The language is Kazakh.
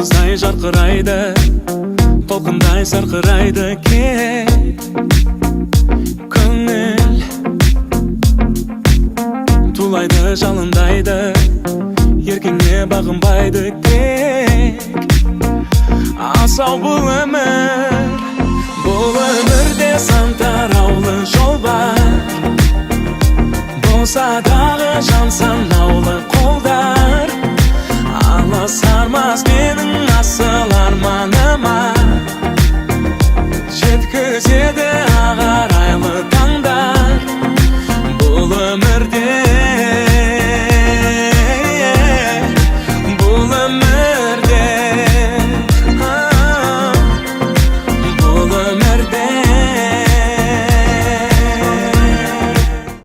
Жұлдыздай жарқырайды, толқындай сарқырайды кек көңіл. Тулайды, жалындайды, еркіңе бағынбайды тек. Асау бұл өмір, бұл өмірде сан тараулы жол бар. Болса дағы жан санаулы қолдар аласармас менің асыл арманыма, жеткізеді ағар.